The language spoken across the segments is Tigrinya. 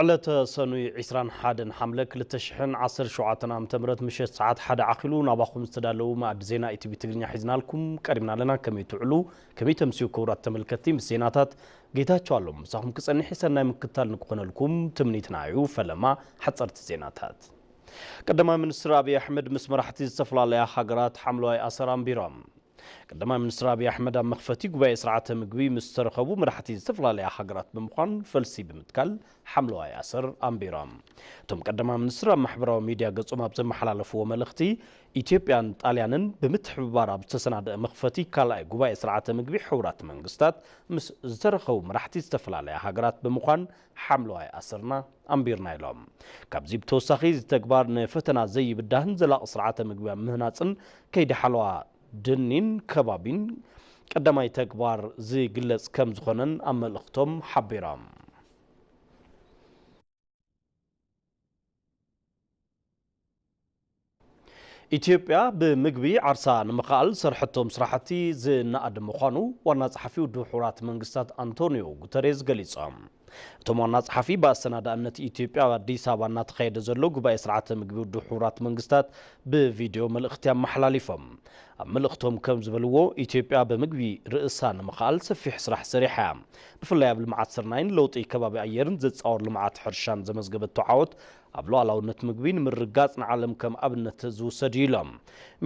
ዕለተ ሰኑይ ዕስራን ሓደን ሓምለ ክልተ ሽሕን ዓሰርተ ሸውዓተን ዓመተ ምህረት ምሸት ሰዓት ሓደ ዓኺሉ ናባኹም ዝተዳለዉ መኣዲ ዜና ኢቲቪ ትግርኛ ሒዝናልኩም ቀሪብና ኣለና። ከመይ ትውዕሉ፣ ከመይ ተምስዩ ክቡራት ተመልከትቲ? ምስ ዜናታት ጌታቸው ኣሎም ምሳኹም ክጸንሕ ሰናይ ምክታል ንክኾነልኩም ትምኒትና እዩ። ፈለማ ሓጸርቲ ዜናታት። ቀዳማይ ሚኒስትር ኣብይ ኣሕመድ ምስ መራሕቲ ዝተፈላለያ ሃገራት ሓምለዋይ ኣሰር ኣንቢሮም። ቀዳማይ ሚኒስትር ኣብይ ኣሕመድ ኣብ መኽፈቲ ጉባኤ ስርዓተ ምግቢ ምስ ዝተረኸቡ መራሕቲ ዝተፈላለያ ሃገራት ብምዃን ፈልሲ ብምትካል ሓምለዋይ ኣሰር ኣንቢሮም። እቶም ቀዳማይ ሚኒስትር ኣብ ማሕበራዊ ሚድያ ገጾም ኣብ ዘመሓላለፍዎ መልእኽቲ፣ ኢትዮጵያን ጣልያንን ብምትሕብባር ኣብ ዝተሰናደአ መኽፈቲ ካልኣይ ጉባኤ ስርዓተ ምግቢ ሕቡራት መንግስታት ምስ ዝተረኸቡ መራሕቲ ዝተፈላለያ ሃገራት ብምዃን ሓምለዋይ ኣሰርና ኣንቢርና ኢሎም። ካብዚ ብተወሳኺ፣ እዚ ተግባር ንፈተና ዘይብዳህን ዘላቒ ስርዓተ ምግቢ ኣብ ምህናፅን ከይዲ ሓለዋ ደኒን ከባቢን ቀዳማይ ተግባር ዝግለጽ ከም ዝኾነን ኣብ መልእኽቶም ሓቢሮም። ኢትዮጵያ ብምግቢ ዓርሳ ንምኽኣል ዝሰርሐቶም ስራሕቲ ዝነኣድ ምዃኑ ዋና ጸሓፊ ውድብ ሕቡራት መንግስታት ኣንቶኒዮ ጉተሬዝ ገሊጾም። እቶም ዋና ጸሓፊ ብኣሰናዳእነት ኢትዮጵያ ኣብ ኣዲስ ኣበባ እናተኻየደ ዘሎ ጉባኤ ስርዓተ ምግቢ ውድብ ሕቡራት መንግስታት ብቪድዮ መልእኽቲ ኣመሓላሊፎም። ኣብ መልእኽቶም ከም ዝበልዎ፣ ኢትዮጵያ ብምግቢ ርእሳ ንምኽኣል ሰፊሕ ስራሕ ሰሪሓ እያ። ብፍላይ ኣብ ልምዓት ስርናይን ለውጢ ከባቢ ኣየርን ዘጻወር ልምዓት ሕርሻን ዘመዝገበቶ ዓወት ኣብ ሉዓላውነት ምግቢ ንምርግጋጽ ንዓለም ከም ኣብነት ዝውሰድ እዩ ኢሎም።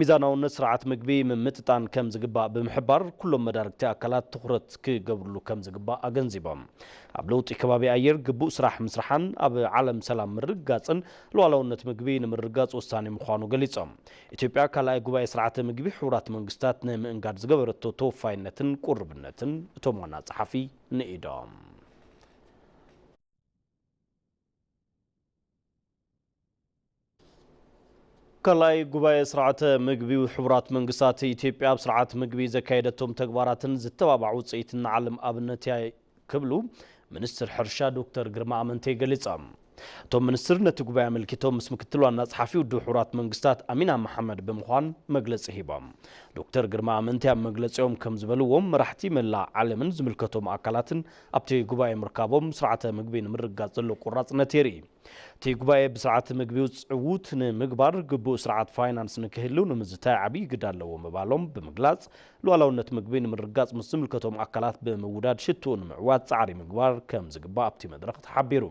ሚዛናውነት ስርዓት ምግቢ ምምጥጣን ከም ዝግባእ ብምሕባር፣ ኩሎም መዳርግቲ ኣካላት ትኹረት ክገብርሉ ከም ዝግባእ ኣገንዚቦም። ኣብ ለውጢ ከባቢ ኣየር ግቡእ ስራሕ ምስራሕን ኣብ ዓለም ሰላም ምርግጋጽን ሉዓላውነት ምግቢ ንምርግጋጽ ወሳኒ ምዃኑ ገሊጾም። ኢትዮጵያ ካልኣይ ጉባኤ ስርዓተ ምግቢ ሕቡራት መንግስታት ንምእንጋድ ዝገበረቶ ተወፋይነትን ቁርብነትን እቶም ዋና ጸሓፊ ንኢዶም። ካልኣይ ጉባኤ ስርዓተ ምግቢ ሕቡራት መንግስታት፣ ኢትዮጵያ ኣብ ስርዓት ምግቢ ዘካየደቶም ተግባራትን ዝተባባዕ ውፅኢትን ንዓለም ኣብነት እያ ክብሉ ሚኒስትር ሕርሻ ዶክተር ግርማ ኣመንቴ ገሊጾም። እቶም ሚኒስትር ነቲ ጉባኤ ኣመልኪቶም ምስ ምክትል ዋና ጸሓፊ ውድብ ሕቡራት መንግስታት ኣሚና መሓመድ ብምዃን መግለጺ ሂቦም። ዶክተር ግርማ ኣመንቴ ኣብ መግለጺኦም ከም ዝበልዎም፣ መራሕቲ መላእ ዓለምን ዝምልከቶም ኣካላትን ኣብቲ ጉባኤ ምርካቦም ስርዓተ ምግቢ ንምርግጋጽ ዘሎ ቆራጽነት የርኢ። እቲ ጉባኤ ብስርዓተ ምግቢ ጽውት ንምግባር ግቡእ ስርዓት ፋይናንስ ንክህልው ንምዝታይ ዓብዪ ግደ ኣለዎ ምባሎም ብምግላጽ፣ ሉዓላውነት ምግቢ ንምርግጋጽ ምስ ዝምልከቶም ኣካላት ብምውዳድ ሽትኡ ንምዕዋት ጻዕሪ ምግባር ከም ዝግባእ ኣብቲ መድረኽ ተሓቢሩ።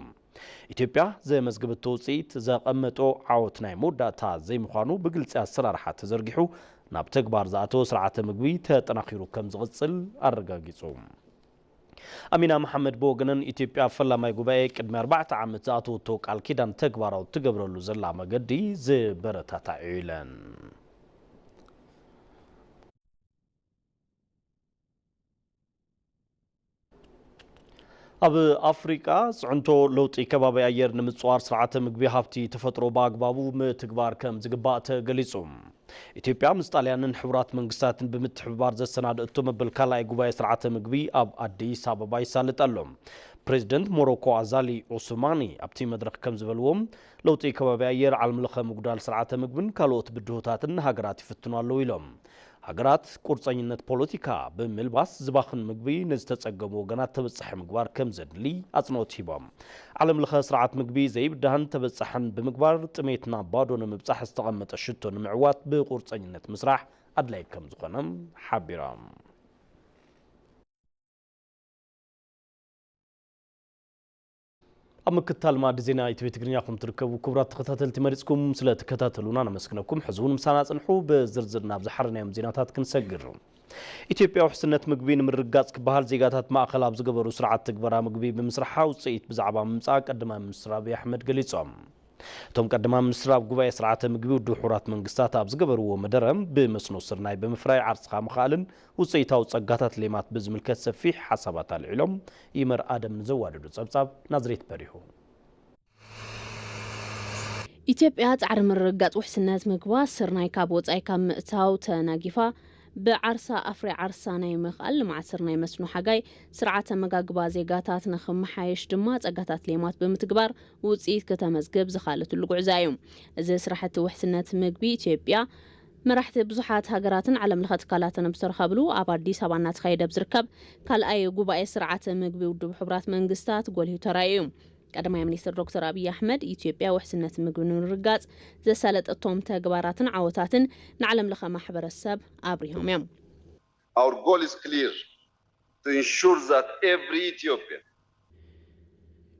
ኢትዮጵያ ዘመዝገበቶ ውጽኢት ዘቐመጦ ዓወት ናይ መወዳእታ ዘይምዃኑ ብግልጺ ኣሰራርሓ ተዘርጊሑ ናብ ተግባር ዝኣተወ ስርዓተ ምግቢ ተጠናኺሩ ከም ዝቕጽል ኣረጋጊጹ። ኣሚና መሓመድ ብወገነን፣ ኢትዮጵያ ኣብ ፈላማይ ጉባኤ ቅድሚ ኣርባዕተ ዓመት ዝኣተወቶ ቃል ኪዳን ተግባራዊ ትገብረሉ ዘላ መገዲ ዝበረታታዕ እዩ ኢለን። ኣብ ኣፍሪቃ፣ ጽዕንቶ ለውጢ ከባቢ ኣየር ንምጽዋር ስርዓተ ምግቢ ሃብቲ ተፈጥሮ ብኣግባቡ ምትግባር ከም ዝግባእ ተገሊጹ። ኢትዮጵያ ምስ ጣልያንን ሕቡራት መንግስታትን ብምትሕብባር ዘሰናደእቶ መበል ካልኣይ ጉባኤ ስርዓተ ምግቢ ኣብ ኣዲስ ኣበባ ይሳለጥ ኣሎ። ፕሬዚደንት ሞሮኮ ኣዛሊ ዑሱማኒ ኣብቲ መድረኽ ከም ዝበልዎም፣ ለውጢ ከባቢ ኣየር፣ ዓለም ለኸ ምጉዳል ስርዓተ ምግብን ካልኦት ብድሆታትን ንሃገራት ይፍትኑ ኣለዉ ኢሎም። ሃገራት ቁርፀኝነት ፖለቲካ ብምልባስ ዝባኽን ምግቢ ንዝተፀገሙ ወገናት ተበፃሒ ምግባር ከም ዘድሊ ኣፅንኦት ሂቦም። ዓለም ለኸ ስርዓት ምግቢ ዘይብዳህን ተበፃሕን ብምግባር፣ ጥሜት ናብ ባዶ ንምብፃሕ ዝተቐመጠ ሽቶ ንምዕዋት ብቁርፀኝነት ምስራሕ ኣድላይ ከም ዝኾነ ሓቢሮም። ኣብ ምክታል ማዕዲ ዜና ኢቲቪ ትግርኛ ኹም ትርከቡ ክቡራት ተኸታተልቲ፣ መሪጽኩም ስለ ትከታተሉና ነመስግነኩም። ሕዚ እውን ምሳና ጽንሑ። ብዝርዝር ናብ ዝሓረናዮም ዜናታት ክንሰግር። ኢትዮጵያ ውሕስነት ምግቢ ንምርግጋጽ ክበሃል ዜጋታት ማእኸል ኣብ ዝገበሩ ስርዓት ትግበራ ምግቢ ብምስራሓ ውጽኢት ብዛዕባ ምምጻእ ቀዳማይ ሚኒስትር ኣብይ ኣሕመድ ገሊጾም። እቶም ቀዳማይ ሚኒስትር ኣብ ጉባኤ ስርዓተ ምግቢ ውድብ ሕቡራት መንግስታት ኣብ ዝገበርዎ መደረ፣ ብመስኖ ስርናይ ብምፍራይ ዓርስኻ ምኽኣልን ውፅኢታዊ ፀጋታት ሌማት ብዝምልከት ሰፊሕ ሓሳባት ኣልዒሎም። ይመር ኣደም ንዘዋደዶ ፀብፃብ ናዝሬት በሪሁ። ኢትዮጵያ ጻዕሪ ምርግጋጽ ውሕስነት ምግባ ስርናይ ካብ ወጻኢ ካብ ምእታው ተናጊፋ ብዓርሳ ኣፍርያ ዓርሳ ናይ ምኽኣል ልምዓት ስርናይ መስኖ ሓጋይ ስርዓተ ኣመጋግባ ዜጋታት ንኽመሓየሽ ድማ ጸጋታት ሌማት ብምትግባር ውጽኢት ከተመዝግብ ዝኻለትሉ ጉዕዛ እዩ። እዚ ስራሕቲ ውሕስነት ምግቢ ኢትዮጵያ መራሕቲ ብዙሓት ሃገራትን ዓለም ለኸ ትካላትን ኣብ ዝተረኸብሉ ኣብ ኣዲስ ኣበባ እናተኻየደ ኣብ ዝርከብ ካልኣይ ጉባኤ ስርዓተ ምግቢ ውድብ ሕቡራት መንግስታት ጎሊሁ ተራእዩ እዩ። ቀዳማይ ሚኒስትር ዶክተር ኣብይ ኣሕመድ፣ ኢትዮጵያ ውሕስነት ምግቢ ንምርጋጽ ዘሳለጠቶም ተግባራትን ዓወታትን ንዓለም ለኸ ማሕበረሰብ ኣብሪሆም እዮም። Our goal is clear, to ensure that every Ethiopian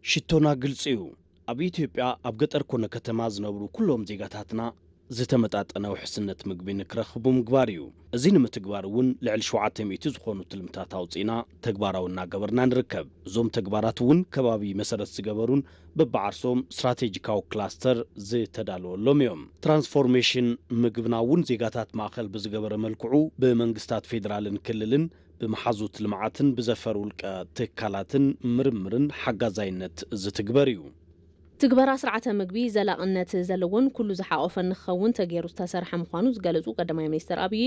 ሽቶና ግልፂ እዩ። ኣብ ኢትዮጵያ ኣብ ገጠር ኮነ ከተማ ዝነብሩ ኩሎም ዜጋታትና ዝተመጣጠነ ውሕስነት ምግቢ ንክረኽቡ ምግባር እዩ። እዚ ንምትግባር እውን ልዕሊ ሸውዓተ ሚእቲ ዝኾኑ ትልምታት ኣውፂእና ተግባራዊ እናገበርና ንርከብ። እዞም ተግባራት እውን ከባቢ መሰረት ዝገበሩን በብዓርሶም ስትራቴጂካዊ ክላስተር ዝተዳለወሎም እዮም። ትራንስፎርሜሽን ምግብና እውን ዜጋታት ማእኸል ብዝገበረ መልክዑ ብመንግስታት ፌዴራልን ክልልን ብመሓዙት ልምዓትን ብዘፈር ውልቀ ትካላትን ምርምርን ሓጋዛይነት ዝትግበር እዩ። ትግበራ ስርዓተ ምግቢ ዘላቕነት ዘለዎን ኩሉ ዝሓቆፈን ንክኸውን ተገይሩ ዝተሰርሐ ምዃኑ ዝገለጹ ቀዳማይ ሚኒስትር ኣብይ፣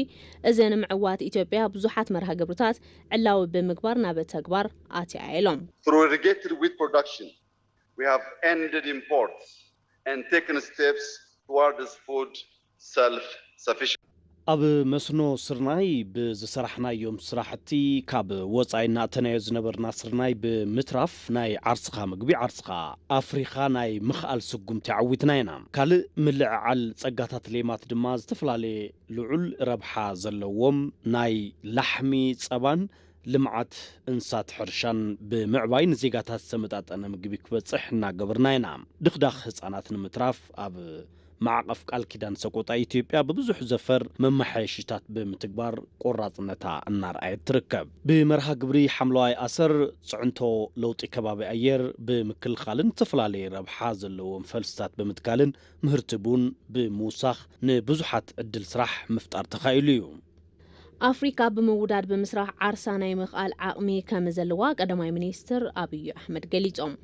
እዚ ንምዕዋት ኢትዮጵያ ብዙሓት መርሃ ግብርታት ዕላዊ ብምግባር ናብ ተግባር ኣትያ ኢሎም። Through irrigated wheat production, we have ended imports and taken steps towards food self-sufficiency. ኣብ መስኖ ስርናይ ብዝሰራሕናዮም ስራሕቲ ካብ ወፃኢ እናእተናዮ ዝነበርና ስርናይ ብምትራፍ ናይ ዓርስኻ ምግቢ ዓርስኻ ኣፍሪኻ ናይ ምኽኣል ስጉምቲ ዓዊትና ኢና። ካልእ ምልዕዓል ፀጋታት ሌማት ድማ ዝተፈላለየ ልዑል ረብሓ ዘለዎም ናይ ላሕሚ ፀባን ልምዓት እንስሳት ሕርሻን ብምዕባይ ንዜጋታት ዝተመጣጠነ ምግቢ ክበፅሕ እናገበርና ኢና። ድኽዳኽ ህፃናት ንምትራፍ ኣብ ማዕቐፍ ቃል ኪዳን ሰቆጣ ኢትዮጵያ ብብዙሕ ዘፈር መመሓየሽታት ብምትግባር ቆራፅነታ እናርኣየት ትርከብ። ብመርሃ ግብሪ ሓምለዋይ ኣሰር ፅዕንቶ ለውጢ ከባቢ ኣየር ብምክልኻልን ዝተፈላለየ ረብሓ ዘለዎም ፈልስታት ብምትካልን ምህርቲ ቡን ብምውሳኽ ንብዙሓት ዕድል ስራሕ ምፍጣር ተኻኢሉ እዩ። ኣፍሪካ ብምውዳድ ብምስራሕ ዓርሳ ናይ ምኽኣል ዓቕሚ ከም ዘለዋ ቀዳማይ ሚኒስትር ኣብይ ኣሕመድ ገሊጾም።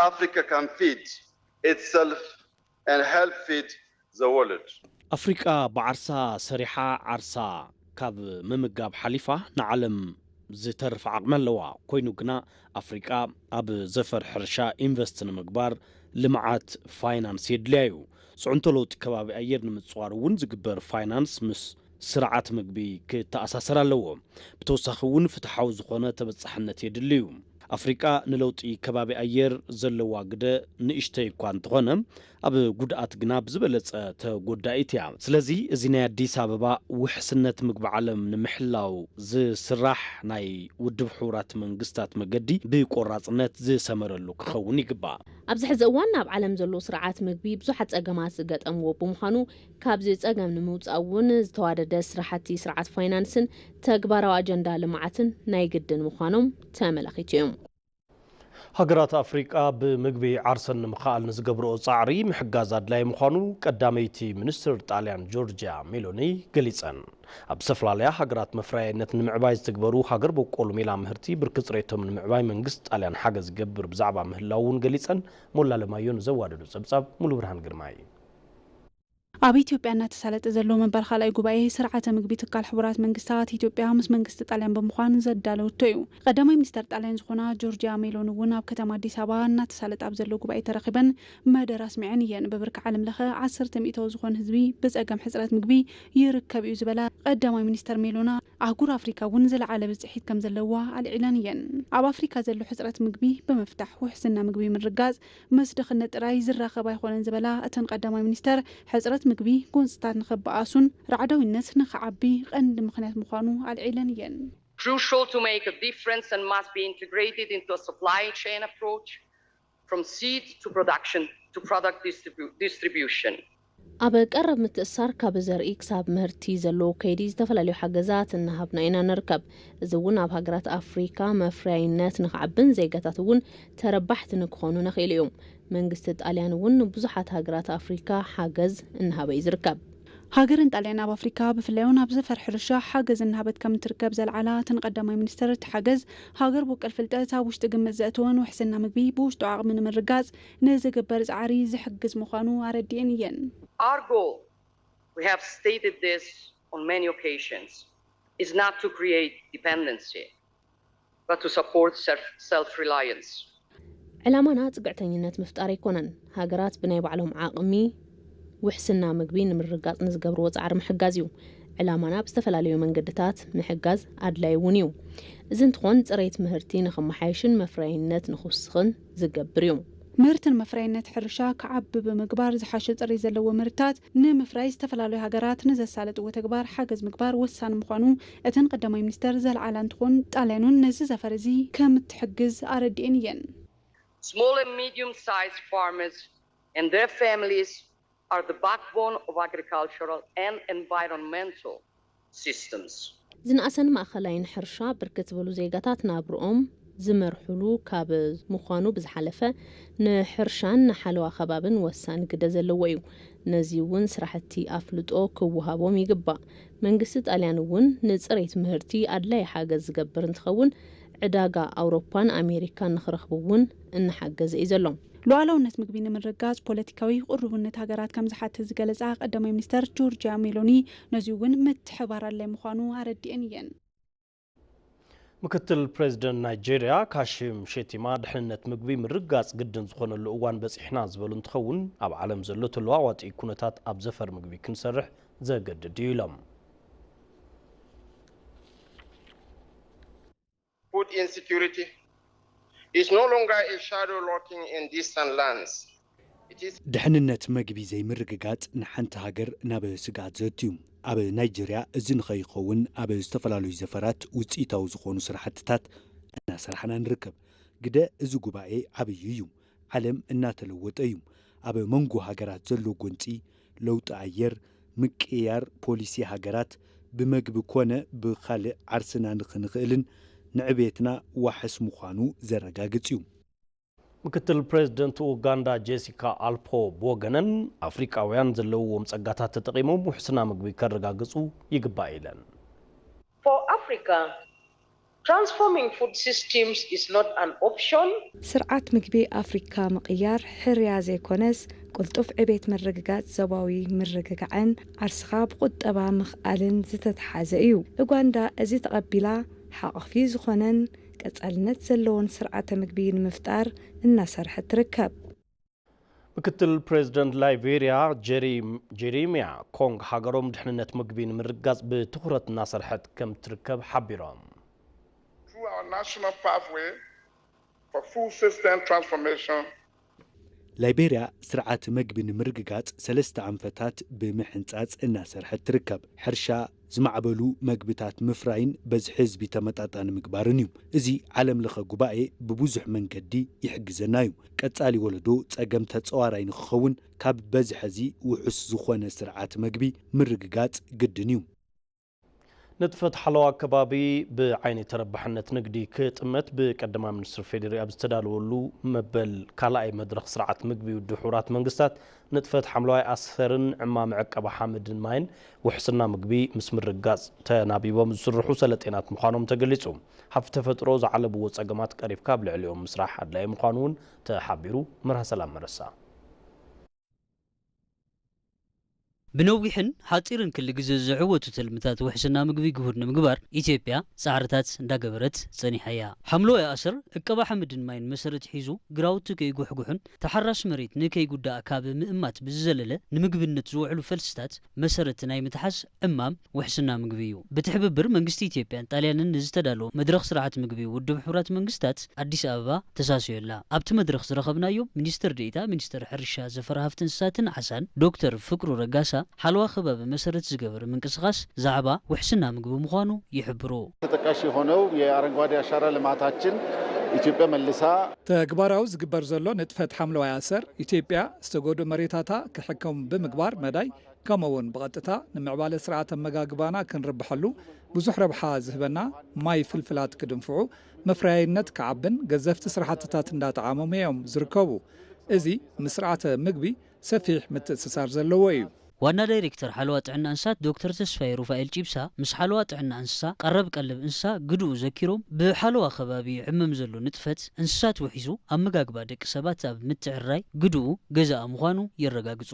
Africa can feed itself and help feed the world. ኣፍሪቃ ብዓርሳ ሰሪሓ ዓርሳ ካብ ምምጋብ ሓሊፋ ንዓለም ዝተርፍ ዓቕሚ ኣለዋ። ኮይኑ ግና ኣፍሪቃ ኣብ ዘፈር ሕርሻ ኢንቨስት ንምግባር ልምዓት ፋይናንስ የድልያ እዩ። ፅዕንቶ ለውጢ ከባቢ ኣየር ንምፅዋር እውን ዝግበር ፋይናንስ ምስ ስርዓት ምግቢ ክተኣሳሰር ኣለዎ። ብተወሳኺ እውን ፍትሓዊ ዝኾነ ተበፃሕነት የድሊ እዩ። ኣፍሪቃ ንለውጢ ከባቢ ኣየር ዘለዋ ግደ ንእሽተይ እኳ እንተኾነ ኣብ ጉድኣት ግና ብዝበለፀ ተጎዳኢት እያ። ስለዚ እዚ ናይ ኣዲስ ኣበባ ውሕስነት ምግቢ ዓለም ንምሕላው ዝስራሕ ናይ ውድብ ሕቡራት መንግስታት መገዲ ብቆራፅነት ዝሰመረሉ ክኸውን ይግባእ። ኣብዚ ሕዚ እዋን ኣብ ዓለም ዘሎ ስርዓት ምግቢ ብዙሓት ፀገማት ዝገጠምዎ ብምዃኑ ካብዚ ፀገም ንምውፃእ እውን ዝተዋደደ ስራሕቲ ስርዓት ፋይናንስን ተግባራዊ ኣጀንዳ ልምዓትን ናይ ግድን ምዃኖም ተመላኺቱ እዮም። ሃገራት ኣፍሪቃ ብምግቢ ዓርሰን ንምኽኣል ንዝገብርኦ ጻዕሪ ምሕጋዝ ኣድላይ ምዃኑ ቀዳመይቲ ሚኒስትር ጣልያን ጆርጅያ ሜሎኒ ገሊጸን። ኣብ ዝተፈላለያ ሃገራት መፍረያይነት ንምዕባይ ዝትግበሩ ሃገር በቆል ሜላ ምህርቲ ብርኪ ጽሬቶም ንምዕባይ መንግስቲ ጣልያን ሓገዝ ይገብር ብዛዕባ ምህላው እውን ገሊጸን። ሞላ ለማዮን ዘዋደዱ ጸብጻብ ሙሉ ብርሃን ግርማይ። ኣብ ኢትዮጵያ እናተሳለጠ ዘሎ መበል ካልኣይ ጉባኤ ስርዓተ ምግቢ ትካል ሕቡራት መንግስታት ኢትዮጵያ ምስ መንግስቲ ጣልያን ብምዃን ዘዳለወቶ እዩ። ቀዳማይ ሚኒስተር ጣልያን ዝኾና ጆርጂያ ሜሎን እውን ኣብ ከተማ ኣዲስ ኣበባ እናተሳለጠ ኣብ ዘሎ ጉባኤ ተረኺበን መደረ ኣስሚዐን እየን። ብብርኪ ዓለም ለኸ ዓሰርተ ሚእታዊ ዝኾን ህዝቢ ብፀገም ሕፅረት ምግቢ ይርከብ እዩ ዝበላ ቀዳማይ ሚኒስተር ሜሎና ኣህጉር ኣፍሪካ እውን ዝለዓለ ብፅሒት ከም ዘለዋ ኣልዒለን እየን። ኣብ ኣፍሪካ ዘሎ ሕፅረት ምግቢ ብምፍታሕ ውሕስና ምግቢ ምርጋፅ ምስ ድኽነት ጥራይ ዝራኸብ ኣይኾነን ዝበላ እተን ቀዳማይ ሚኒስተር፣ ሕፅረት ምግቢ ጎንፅታት ንኸበኣሱን ራዕዳዊነት ንኸዓቢ ቀንዲ ምኽንያት ምዃኑ ኣልዒለን እየን። Crucial to make a difference and must be integrated into a supply chain approach from seed to production to product distribution. ኣብ ቀረብ ምትእሳር ካብ ዘርኢ ክሳብ ምህርቲ ዘለዎ ከይዲ ዝተፈላለዩ ሓገዛት እናሃብና ኢና ንርከብ። እዚ እውን ኣብ ሃገራት ኣፍሪካ መፍረያይነት ንክዓብን ዜጋታት እውን ተረባሕቲ ንክኾኑ ነኽኢሉ እዩ። መንግስቲ ጣልያን እውን ንብዙሓት ሃገራት ኣፍሪካ ሓገዝ እናሃበ እዩ ዝርከብ። ሃገርን ጣልያን ኣብ ኣፍሪካ ብፍላይ እውን ኣብ ዘፈር ሕርሻ ሓገዝ እናሃበት ከም እትርከብ ዘልዓላ እተን ቀዳማይ ሚኒስትር፣ እቲ ሓገዝ ሃገር በቀል ፍልጠት ኣብ ውሽጢ ግምት ዘእተወን ውሕስና ምግቢ ብውሽጡ ዓቕሚ ንምርጋፅ ንዝግበር ፃዕሪ ዝሕግዝ ምዃኑ ኣረዲኤን እየን። Our goal, we have stated this on many occasions, is not to create dependency, but to support self-reliance. ዕላማና ፅግዕተኝነት ምፍጣር ኣይኮነን። ሃገራት ብናይ ባዕሎም ዓቕሚ ውሕስና ምግቢ ንምርግጋፅ ንዝገብርዎ ፃዕሪ ምሕጋዝ እዩ። ዕላማና ብዝተፈላለዩ መንገድታት ምሕጋዝ ኣድላይ እውን እዩ። እዚ እንትኾን ፅሬት ምህርቲ ንኽመሓየሽን መፍረያይነት ንኽውስኽን ዝገብር እዩ። ምህርትን መፍረይነት ሕርሻ ክዓቢ ብምግባር ዝሓሸ ፅሬት ዘለዎ ምህርታት ንምፍራይ ዝተፈላለዩ ሃገራት ንዘሳለጥዎ ተግባር ሓገዝ ምግባር ወሳኒ ምዃኑ እተን ቀዳማይ ሚኒስተር ዘልዓላ እንትኾን፣ ጣልያን እውን ነዚ ዘፈር እዚ ከም እትሕግዝ ኣረዲኤን እየን። Small and medium-sized farmers and their families are the backbone of agricultural and environmental systems. ዝነኣሰን ማእኸላይን ሕርሻ ብርክት ዝበሉ ዜጋታት ናብርኦም ዝመርሕሉ ካብ ምዃኑ ብዝሓለፈ፣ ንሕርሻን ንሓለዋ ከባብን ወሳኒ ግደ ዘለዎ እዩ። ነዚ እውን ስራሕቲ ኣፍልጦ ክወሃቦም ይግባእ። መንግስቲ ጣልያን እውን ንፅሬት ምህርቲ ኣድላይ ሓገዝ ዝገብር እንትኸውን፣ ዕዳጋ ኣውሮፓን ኣሜሪካን ንክረኽቡ እውን እናሓገዘ እዩ ዘሎ። ሉዓላውነት ምግቢ ንምርግጋፅ ፖለቲካዊ ቅሩብነት ሃገራት ከም ዝሓትት ዝገለፃ ቀዳማይ ሚኒስተር ጆርጂያ ሜሎኒ፣ ነዚ እውን ምትሕባር ኣድላይ ምዃኑ ኣረዲኤን እየን። ምክትል ፕሬዚደንት ናይጄሪያ ካሺም ሼቲማ፣ ድሕንነት ምግቢ ምርግጋፅ ግድን ዝኾነሉ እዋን በፂሕና ዝበሉ እንትኸውን፣ ኣብ ዓለም ዘሎ ተለዋዋጢ ኩነታት ኣብ ዘፈር ምግቢ ክንሰርሕ ዘገድድ እዩ ኢሎም። Food insecurity is no longer a shadow lurking in distant lands. It is ድሕንነት መግቢ ዘይምርግጋጽ ንሓንቲ ሃገር ናብ ስግኣት ዘእቱ እዩ። ኣብ ናይጀርያ እዚ ንኸይኸውን ኣብ ዝተፈላለዩ ዘፈራት ውጽኢታዊ ዝኾኑ ስራሕትታት እናሰራሕና ንርከብ። ግደ እዚ ጉባኤ ዓብዪ እዩ። ዓለም እናተለወጠ እዩ። ኣብ መንጎ ሃገራት ዘሎ ጎንጺ፣ ለውጢ ኣየር፣ ምቅይያር ፖሊሲ ሃገራት፣ ብመግቢ ኮነ ብኻልእ ዓርስና ንኽንኽእልን ንዕቤትና ዋሕስ ምዃኑ ዘረጋግጽ እዩ። ምክትል ፕሬዝደንት ኡጋንዳ ጄሲካ ኣልፖ ብወገነን፣ ኣፍሪቃውያን ዘለውዎም ጸጋታት ተጠቒሞም ውሕስና ምግቢ ከረጋግጹ ይግባእ ኢለን። For Africa, transforming food systems is not an option. ስርዓት ምግቢ ኣፍሪካ ምቕያር ሕርያ ዘይኮነስ፣ ቅልጡፍ ዕቤት ምርግጋጽ ዞባዊ ምርግጋዕን ዓርስኻ ብቁጠባ ምኽኣልን ዝተተሓዘ እዩ። ኡጋንዳ እዚ ተቐቢላ ሓቋፊ ዝኾነን ቀጻልነት ዘለዎን ስርዓተ ምግቢ ንምፍጣር እናሰርሐት ትርከብ። ምክትል ፕሬዝደንት ላይቤሪያ ጀሪሚያ ኮንግ፣ ሃገሮም ድሕንነት ምግቢ ንምርግጋጽ ብትኹረት እናሰርሐት ከም ትርከብ ሓቢሮም። Through our national pathway for food system transformation, ላይቤሪያ ስርዓት መግቢ ንምርግጋጽ ሰለስተ ኣንፈታት ብምሕንጻጽ እናሰርሐት ትርከብ። ሕርሻ፣ ዝማዕበሉ መግብታት ምፍራይን በዝሒ ህዝቢ ተመጣጣኒ ምግባርን እዩ። እዚ ዓለም ለኸ ጉባኤ ብብዙሕ መንገዲ ይሕግዘና እዩ። ቀጻሊ ወለዶ ጸገም ተጸዋራይ ንክኸውን ካብ በዝሒ እዚ ውሑስ ዝኾነ ስርዓት መግቢ ምርግጋጽ ግድን እዩ። ንጥፈት ሓለዋ ከባቢ ብዓይኒ ተረባሕነት ንግዲ ክጥመት ብቀዳማይ ሚኒስትር ፌዴሪ ኣብ ዝተዳለወሉ መበል ካልኣይ መድረኽ ስርዓት ምግቢ ውድብ ሕቡራት መንግስታት ንጥፈት ሓምለዋይ ኣሰርን ዕማም ዕቀባ ሓመድን ማይን ውሕስና ምግቢ ምስ ምርግጋጽ ተናቢቦም ዝስርሑ ሰለጤናት ምዃኖም ተገሊጹ። ሃፍቲ ተፈጥሮ ዝዓለብዎ ጸገማት ቀሪፍካ ኣብ ልዕሊኦም ምስራሕ ኣድላዪ ምዃኑ እውን ተሓቢሩ። መርሃ ሰላም መረሳ። ብነዊሕን ሓፂርን ክሊ ግዘ ዝዕወቱ ትልምታት ውሕስና ምግቢ ግሁድ ንምግባር ኢትዮጵያ ፃዕርታት እንዳገበረት ፀኒሓ እያ። ሓምለዋይ ኣሰር ዕቀባ ሓመድን ማይን መሰረት ሒዙ ግራውቲ ከይጉሕጉሑን ተሓራስ መሬት ንከይጉዳእ ካብ ምእማት ብዝዘለለ ንምግብነት ዝውዕሉ ፈልስታት መሰረት ናይ ምትሓዝ ዕማም ውሕስና ምግቢ እዩ። ብትሕብብር መንግስቲ ኢትዮጵያን ጣልያንን ንዝተዳለወ መድረኽ ስርዓት ምግቢ ውድብ ሕቡራት መንግስታት ኣዲስ ኣበባ ተሳስዮ ኣላ። ኣብቲ መድረኽ ዝረኸብናዮም ሚኒስትር ዴኤታ ሚኒስትር ሕርሻ ዘፈር ሃፍቲ እንስሳትን ዓሳን ዶክተር ፍቅሩ ረጋሳ ሓለዋ ከባቢ መሰረት ዝገበረ ምንቅስቓስ ዛዕባ ውሕስና ምግቢ ምዃኑ ይሕብሩ። ተጠቃሽ የሆነው የአረንጓዴ አሻራ ልማታችን ኢትዮጵያ መልሳ ተግባራዊ ዝግበር ዘሎ ንጥፈት ሓምለዋይ ኣሰር ኢትዮጵያ ዝተጎድኡ መሬታታ ክሕከሙ ብምግባር መዳይ ከምኡ እውን ብቐጥታ ንምዕባለ ስርዓት ኣመጋግባና ክንርብሐሉ ብዙሕ ረብሓ ዝህበና ማይ ፍልፍላት ክድንፍዑ መፍረያይነት ክዓብን ገዘፍቲ ስራሕትታት እንዳጠዓሞም እዮም ዝርከቡ። እዚ ምስ ስርዓተ ምግቢ ሰፊሕ ምትእስሳር ዘለዎ እዩ። ዋና ዳይሬክተር ሓለዋ ጥዕና እንስሳት ዶክተር ተስፋዬ ሩፋኤል ጪብሳ ምስ ሓለዋ ጥዕና እንስሳ ቀረብ ቀለብ እንስሳ ግድኡ ዘኪሮም ብሓለዋ ከባቢ ይዕመም ዘሎ ንጥፈት እንስሳት ውሒዙ ኣመጋግባ ደቂ ሰባት ኣብ ምትዕርራይ ግድኡ ገዛኣ ምዃኑ የረጋግጹ።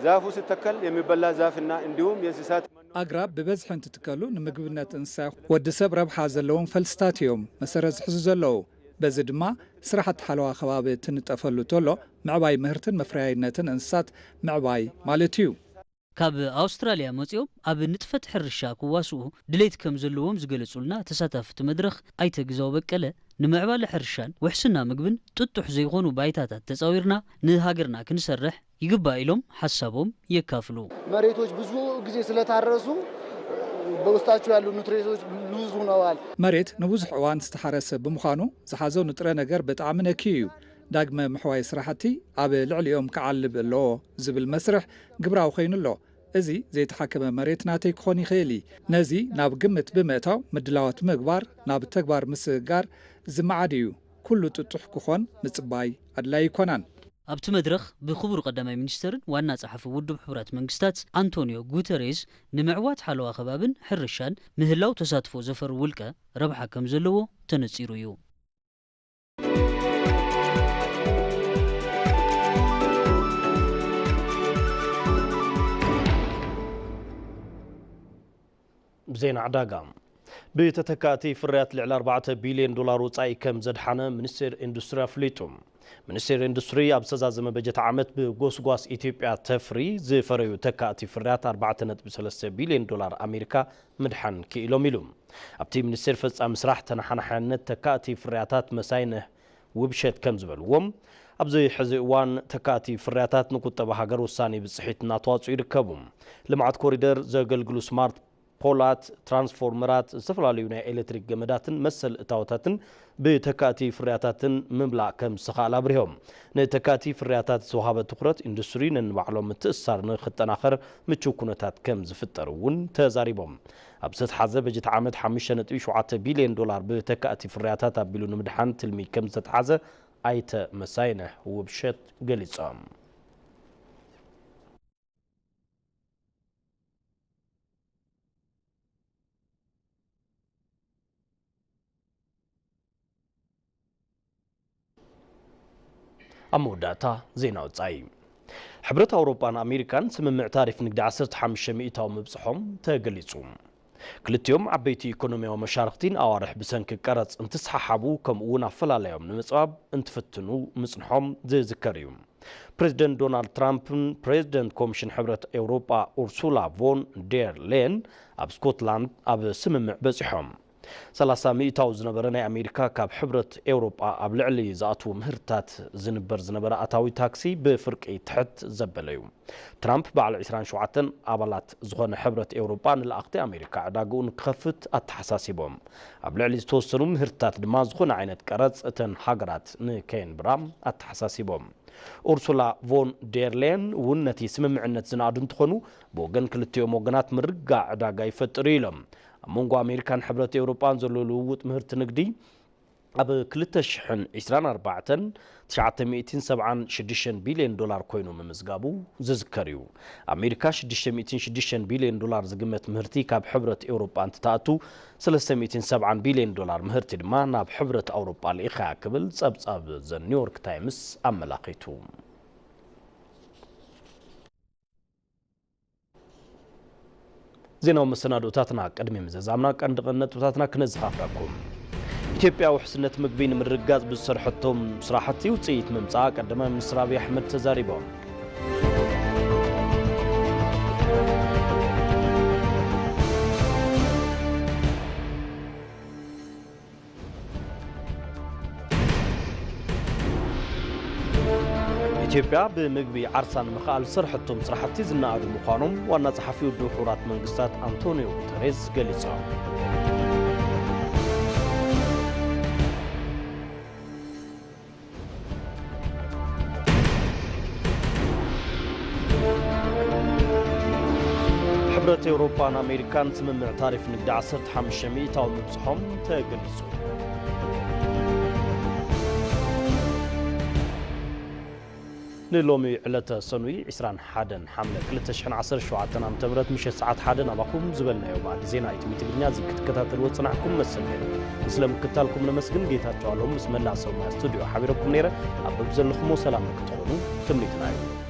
ዛፉ ሲተከል የሚበላ ዛፍና እንዲሁም የእንስሳት ኣግራብ ብበዝሒ እንትትከሉ ንምግብነት እንስሳ ወዲ ሰብ ረብሓ ዘለዎም ፈልስታት እዮም መሰረት ዝሕዙ ዘለዉ። በዚ ድማ ስራሕቲ ሓለዋ ከባቢ እንትንጠፈሉ ተሎ ምዕባይ ምህርትን መፍረያይነትን እንስሳት ምዕባይ ማለት እዩ። ካብ ኣውስትራልያ መጺኦም ኣብ ንጥፈት ሕርሻ ክዋስኡ ድሌት ከም ዘለዎም ዝገለጹልና ተሳታፍቲ መድረኽ ኣይተ ግዛው በቀለ፣ ንምዕባለ ሕርሻን ውሕስና ምግብን ጥጡሕ ዘይኾኑ ባይታታት ተጻዊርና ንሃገርና ክንሰርሕ ይግባእ ኢሎም ሓሳቦም የካፍሉ። መሬቶች ብዙ ጊዜ ስለታረሱ በውስጣቸው ያሉ ኑትሪየንቶች ሉዝ ሆነዋል። መሬት ንብዙሕ እዋን ዝተሓረሰ ብምዃኑ ዝሓዞ ንጥረ ነገር ብጣዕሚ ነክዩ እዩ። ዳግመ ምሕዋይ ስራሕቲ ኣብ ልዕሊኦም ክዓልብ ኣለዎ ዝብል መስርሕ ግብራዊ ኮይኑ ኣሎ። እዚ ዘይተሓከመ መሬት ናተይ ክኾን ይኽእል እዩ። ነዚ ናብ ግምት ብምእታው ምድላዋት ምግባር ናብ ተግባር ምስግጋር ዝመዓድ እዩ። ኩሉ ጥጡሕ ክኾን ምጽባይ ኣድላይ ኣይኮነን። ኣብቲ መድረኽ ብክቡር ቀዳማይ ሚኒስተርን ዋና ጸሓፊ ውድብ ሕቡራት መንግስታት ኣንቶኒዮ ጉተሬዝ ንምዕዋት ሓለዋ ከባብን ሕርሻን ምህላው ተሳትፎ ዘፈር ውልቀ ረብሓ ከም ዘለዎ ተነጺሩ እዩ። ዜና ዕዳጋ። ብተተካእቲ ፍርያት ልዕሊ ኣርባዕተ ቢልዮን ዶላር ወጻኢ ከም ዘድሓነ ሚኒስቴር ኢንዱስትሪ ኣፍሊጡ። ሚኒስቴር ኢንዱስትሪ ኣብ ዝተዛዘመ በጀት ዓመት ብጎስጓስ ኢትዮጵያ ተፍሪ ዝፈረዩ ተካእቲ ፍርያት ኣርባዕተ ነጥቢ ሰለስተ ቢልዮን ዶላር ኣሜሪካ ምድሓን ክኢሎም ኢሉ። ኣብቲ ሚኒስቴር ፈጻሚ ስራሕ ተነሓናሕነት ተካእቲ ፍርያታት መሳይነህ ውብሸት ከም ዝበልዎም፣ ኣብዚ ሕዚ እዋን ተካእቲ ፍርያታት ንቁጠባ ሃገር ወሳኒ ብጽሒት እናተዋጽኡ ይርከቡ። ልምዓት ኮሪደር ዘገልግሉ ስማርት ፖላት፣ ትራንስፎርመራት፣ ዝተፈላለዩ ናይ ኤሌክትሪክ ገመዳትን መሰል እታወታትን ብተካእቲ ፍርያታትን ምምላእ ከም ዝተኻእለ ኣብሪሆም። ንተካእቲ ፍርያታት ዝተዋሃበ ትኹረት ኢንዱስትሪ ነንባዕሎም ምትእስሳር ንክጠናኸር ምቹው ኩነታት ከም ዝፍጠር እውን ተዛሪቦም። ኣብ ዝተትሓዘ በጀት ዓመት ሓሙሽተ ነጥቢ ሸውዓተ ቢልዮን ዶላር ብተካእቲ ፍርያታት ኣቢሉ ንምድሓን ትልሚ ከም ዝተትሓዘ ኣይተ መሳይነህ ውብሸት ገሊጾም። ኣብ መወዳእታ ዜና ወጻኢ። ሕብረት ኣውሮጳን ኣሜሪካን ስምምዕ ታሪፍ ንግዲ ዓሰርተ ሓሙሽተ ሚእታዊ ምብጽሖም ተገሊጹ። ክልቲኦም ዓበይቲ ኢኮኖሚያዊ መሻርኽቲ ንኣዋርሕ ብሰንኪ ቀረጽ እንትሰሓሓቡ፣ ከምኡ እውን ኣፈላላዮም ንምጽባብ እንትፍትኑ ምጽንሖም ዝዝከር እዩ። ፕሬዚደንት ዶናልድ ትራምፕን ፕሬዚደንት ኮሚሽን ሕብረት ኤውሮጳ ኡርሱላ ቮን ዴር ሌን ኣብ ስኮትላንድ ኣብ ስምምዕ በጺሖም። ሰላሳ ሚእታዊ ዝነበረ ናይ ኣሜሪካ ካብ ሕብረት ኤውሮጳ ኣብ ልዕሊ ዝኣትዉ ምህርታት ዝንበር ዝነበረ ኣታዊ ታክሲ ብፍርቂ ትሕት ዘበለ እዩ። ትራምፕ በዓል ዕስራን ሸውዓተን ኣባላት ዝኾነ ሕብረት ኤውሮጳ ንለኣኽቲ ኣሜሪካ ዕዳግኡ ንክኸፍት ኣተሓሳሲቦም። ኣብ ልዕሊ ዝተወሰኑ ምህርታት ድማ ዝኾነ ዓይነት ቀረጽ እተን ሃገራት ንከየንብራ ኣተሓሳሲቦም። ኡርሱላ ቮን ዴር ሌን እውን ነቲ ስምምዕነት ዝነኣዱ እንትኾኑ፣ ብወገን ክልቲኦም ወገናት ምርግጋእ ዕዳጋ ይፈጥር እዩ ኢሎም። ኣብ መንጎ ኣሜሪካን ሕብረት ኤውሮጳን ዘሎ ልውውጥ ምህርቲ ንግዲ ኣብ ክልተ ሽሕን ዕስራን ኣርባዕተን ትሽዓተ ሚእትን ሰብዓን ሽዱሽተን ቢልዮን ዶላር ኮይኑ ምምዝጋቡ ዝዝከር እዩ። ኣሜሪካ ሽዱሽተ ሚእትን ሽዱሽተን ቢልዮን ዶላር ዝግመት ምህርቲ ካብ ሕብረት ኤውሮጳ እንትትኣቱ፣ ሰለስተ ሚእትን ሰብዓን ቢልዮን ዶላር ምህርቲ ድማ ናብ ሕብረት ኣውሮጳ ልኢኻ እያ ክብል ጸብጻብ ዘ ኒውዮርክ ታይምስ ኣመላኺቱ። ዜናዊ መሰናድኦታትና ቅድሚ ምዝዛምና ቀንዲ ቀንዲ ነጥብታትና ክነዘኻኽረኩም። ኢትዮጵያ ውሕስነት ምግቢ ንምርግጋጽ ብዝሰርሐቶም ስራሕቲ ውጽኢት ምምጻኣ ቀዳማይ ሚኒስትር ኣብይ ኣሕመድ ተዛሪቦም። ኢትዮጵያ ብምግቢ ዓርሳ ንምኽኣል ዝሰርሐቶም ስራሕቲ ዝነኣዱ ምዃኖም ዋና ጸሓፊ ውድብ ሕቡራት መንግስታት ኣንቶኒዮ ጉተሬዝ ገሊጾም። ሕብረት ኤውሮጳን ኣሜሪካን ስምምዕ ታሪፍ ንግዲ ዓሰርተ ሓሙሽተ ሚእታዊ ምብጽሖም ተገሊጹ። ንሎሚ ዕለተ ሰኑይ ዕስራን ሓደን ሓምለ ክልተ ሽሕን ዓሰርተ ሸውዓተን ዓመተ ምህረት ምሸት ሰዓት ሓደ ናባኹም ዝበልናዮ ማዕዲ ዜና ኢቲቪ ትግርኛ እዚ ክትከታተልዎ ዝጸናሕኩም መሰል ነይሩ። ንስለ ምክታልኩም ነመስግን። ጌታቸው ኣለሙ ምስ መላእ ሰብ ሞያ ስቱድዮ ሓቢረኩም ነይረ። ኣብ በብዘለኹሞ ሰላም ንክትኾኑ ትምኒትና እዩ።